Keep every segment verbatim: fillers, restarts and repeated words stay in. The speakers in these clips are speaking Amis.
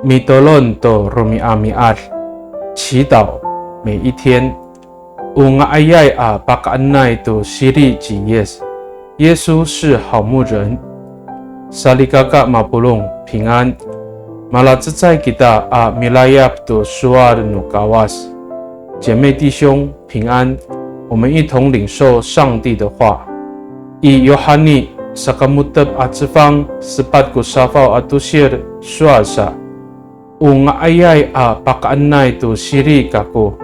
Mitolon to romi'ami'ad, 祈祷每一天。O nga'ayay a pakaenay to siri ci Yis. 耶稣是好牧人。Salikaka mapolong, 平安。Malacecay kita a milayap to sowal no Kawas. 姐妹弟兄，平安。我们一同领受上帝的话。I Yohani sakamo^tep a cefang sepat ko safaw a tosir sowal sa, o nga'ayay a pakaenay to siri kako.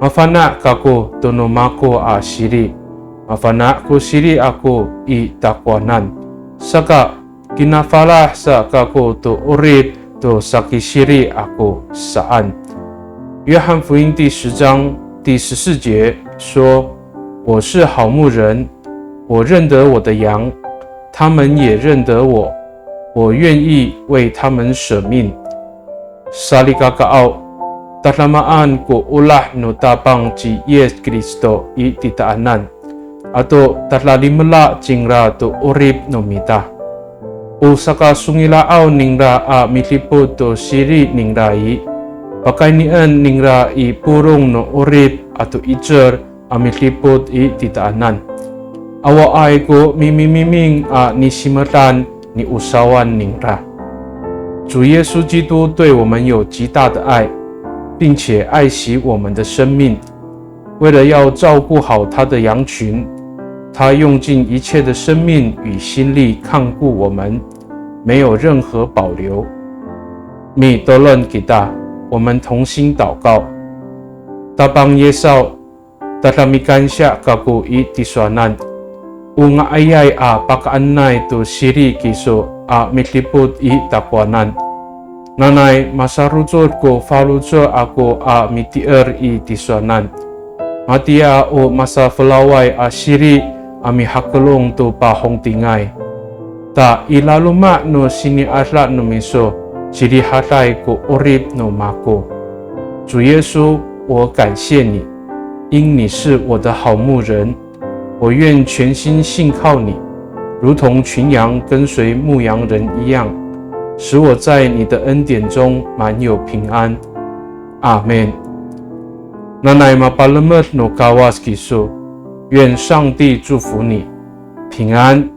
Mafana' kako to no mako a siri. Mafana' ko siri ako i takowanan. Saka kinafalah sa kako to 'orip to sakisiri ako saan. 约翰福音第十章第十四节说，我是好牧人，我认得我的羊，他们也认得我，我愿意为他们舍命。Salikakaaw, tadamaan ko olah no Tapang ci Yis Kristo i titaanan. Ato tadalimela cingra to 'orip no mita. O sakasongila'aw ningra a midipot to siri ningra i, pakaynien ningra i polong no 'orip ato 'icel a midipot i titaanan. Awaay ko mimimiming a nisimedan ni'osawan ningra. 主耶稣基督对我们有极大的爱，并且爱惜我们的生命。为了要照顾好他的羊群，他用尽一切的生命与心力看顾我们，没有任何保留。Mitolon kita, 我们同心祷告。Tapang Yisaw, tada mikansiya kako i tisowanan. O nga'ayay a pakaenay to siri kiso a midipot i takowanan. Nanay masarocod ko faloco' ako a mitier i tisowanan. Matiya o masafelaway a siri a mihakelong to pahongtingay. Ta i laloma' no sini'ada no miso, cirihaday ko 'orip no mako. 主耶稣，我感谢你，因你是我的好牧人，我愿全心信靠你，如同群羊跟随牧羊人一样，使我在你的恩典中满有平安。阿们。Nanay mapalemed no Kawas kiso, 愿上帝祝福你，平安。